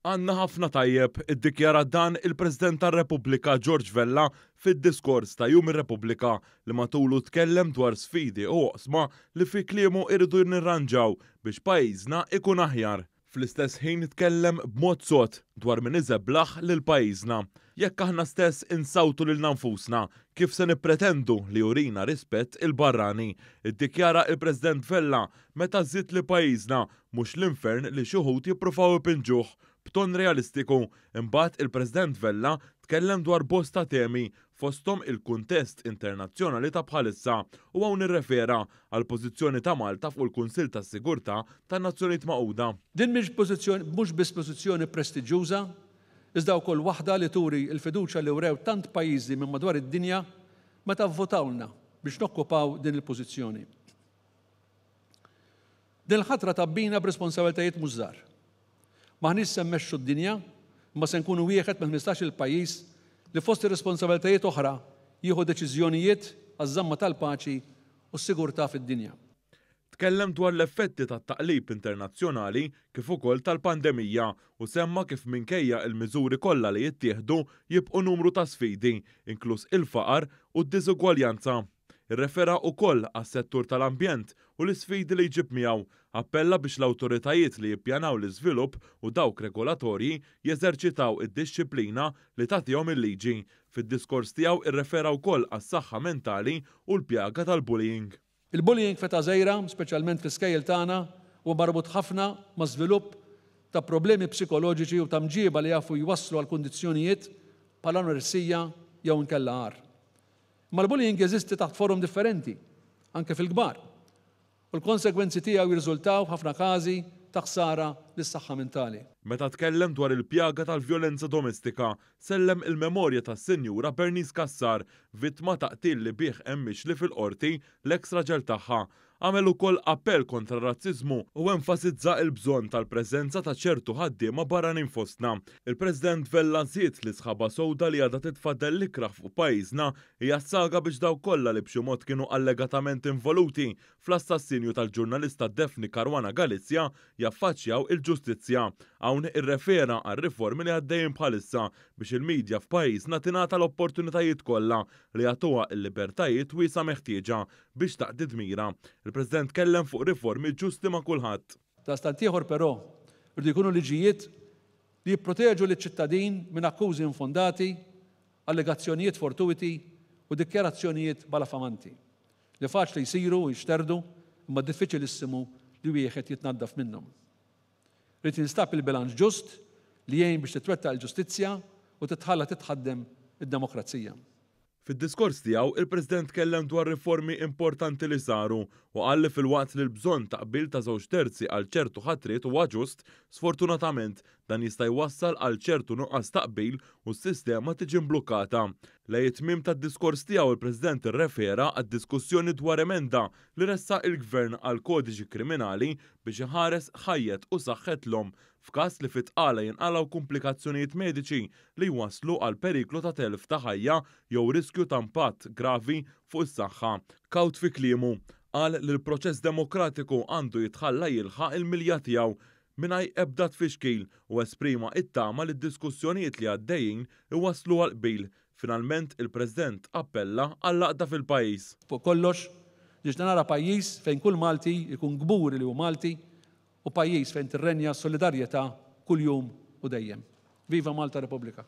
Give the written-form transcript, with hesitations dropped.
Għandna ħafna tajjeb, iddikjara dan il-President tar-Repubblika George Vella fid-diskors ta' Jum ir-Repubblika li matulu tkellem dwar sfidi u oqsma li fi kliemu irridu nirranġaw biex pajjiżna ikun aħjar. Fl-istess ħin tkellem b'mod sod dwar min iżeblaħ lil pajjiżna. Jekk aħna stess insawtu lilna nfusna, kif se nippretendu li jurina rispett il-barrani? Iddikjara il-President Vella meta żied li pajjiżna mhux l-infern li xi wħud jippruvaw ipinġuh. B'ton realistiku, imbagħad il-President Vella tkellem dwar bosta temi fosthom il-kuntest internazzjonali ta' bħalissa u hawn irrefera għall-pożizzjoni ta' Malta fuq il-Kunsill tas-Sigurtà tan-Nazzjonijiet Magħquda. Din mhix pożizzjoni mhux biss pożizzjoni prestiġjuża, iżda wkoll waħda li turi l-fiduċja li wrew tant pajjiżi minn madwar id-dinja meta vvotawlna biex nokkupaw din il-pożizzjoni. Din il-ħatra tgħabbina b'responsabilitajiet mhux żgħar. M'aħniex se mmexxu d-dinja, imma se nkunu wieħed mill-ħmistax-il pajjiż li fost ir-responsabilitajiet oħra jieħu deċiżjonijiet għaż-żamma tal-paċi u s-sigurtà fid-dinja. Tkellem dwar l-effetti tat-taqlib internazzjonali kif ukoll tal-pandemija u semma kif minkejja il-miżuri kollha li jittieħdu jibqgħu numru ta' sfidi, inkluż il-faqar u d-diżugwaljanza. Irrefera wkoll għas-settur tal-ambjent u l-isfidi li jġib miegħu. Appella biex l-awtoritajiet li jippjanaw l-iżvilupp u dawk regolatorji jeżerċitaw id-dixxiplina li tagħtihom il-liġi. Fid-diskors tiegħu irrefera wkoll għas-saħħa mentali u l-pjaga tal-bullying. Il-bullying f'età żgħira, speċjalment fl-iskejjel tagħna, huwa marbut ħafna ma' żvilupp ta' problemi psikoloġiċi u ta' mġieba li jafu jwasslu għal kundizzjonijiet bħal anoressija jew inkella agħar. Imma l-bullying jeżisti taħt forom differenti, anke fil-kbar, u l-konsegwenzi tiegħu jirriżultaw f'ħafna każi ta' ħsara lis-saħħa mentali. Meta tkellem dwar il-pjaga tal-vjolenza domestika, sellem il-memorja tas-Sinjura Bernice Cassar, vittma ta' qtil li bih hemm mixli fil-qorti l-eks raġel tagħha. Għamel ukoll appell kontra r-razziżmu u enfasizza l-bżonn tal-preżenza ta' ċertu ħaddiema barranin fostna. Il-President Vella żied li sħaba sewda li għadha titfa' dell ikrah fuq pajjiżna hija s-saga biex dawk kollha li b'xi mod kienu allegatament involuti fl-assassinju tal-ġurnalista Daphne Caruana Galizia jaffaċċjaw il-ġustizzja. Hawn irrefera għar-riformi li għaddejjin bħalissa biex il-midja f'pajjiżna tingħata l-opportunitajiet kollha li jagħtuha l-libertajiet wiesgħa meħtieġa biex taqdi dmirha. Il-President tkellem fuq riformi ġusti ma' kulħadd. Daqstant ieħor però, irdu jkunu liġijiet li jipproteġu liċ-ċittadin minn akkużi infondati, allegazzjonijiet fortuwiti u dikjarazzjonijiet malafamanti, li faċli jsiru u jixterdu imma diffiċilissimu li wieħed jitnaddaf minnhom. Irid jinstab il-bilanċ ġust li jgħin biex titwettaq il-ġustizzja u titħalla titħaddem id-demokrazija. Fid-diskors tiegħu, il-President tkellem dwar riformi importanti li saru u qal li filwaqt li l-bżonn ta' qbil ta' żewġ terzi għal ċertu ħatriet huwa ġust, sfortunatament dan jista' jwassal għal ċertu nuqqas ta' qbil u s-sistema tiġi mblukkata. Lejn it-tmiem tad-diskors tiegħu il-President irrefera għad-diskussjoni dwar emenda li ressaq il-Gvern għall-Kodiċi Kriminali biex iħares ħajjet u saħħet l-omm f'każ li fit-tqala jinqalgħu kumplikazzjonijiet mediċi li jwasslu għal periklu ta' telf ta' ħajja jew riskju ta' impatt gravi fuq is-saħħa. Kawt fi kliemu, qal li l-proċess demokratiku għandu jitħalla jilħaq il-milja tiegħu mingħajr ebda tfixkil u esprima t-tama li d-diskussjonijiet li għaddejjin iwasslu għal qbil. Finalment, il-President appella għall-għaqda fil-pajjiż. Fuq kollox, nixtieq nara pajjiż fejn kull Malti jkun kburi li hu Malti u pajjiż fejn tirrenja s-solidarjetà kuljum u dejjem. Viva Malta Repubblika!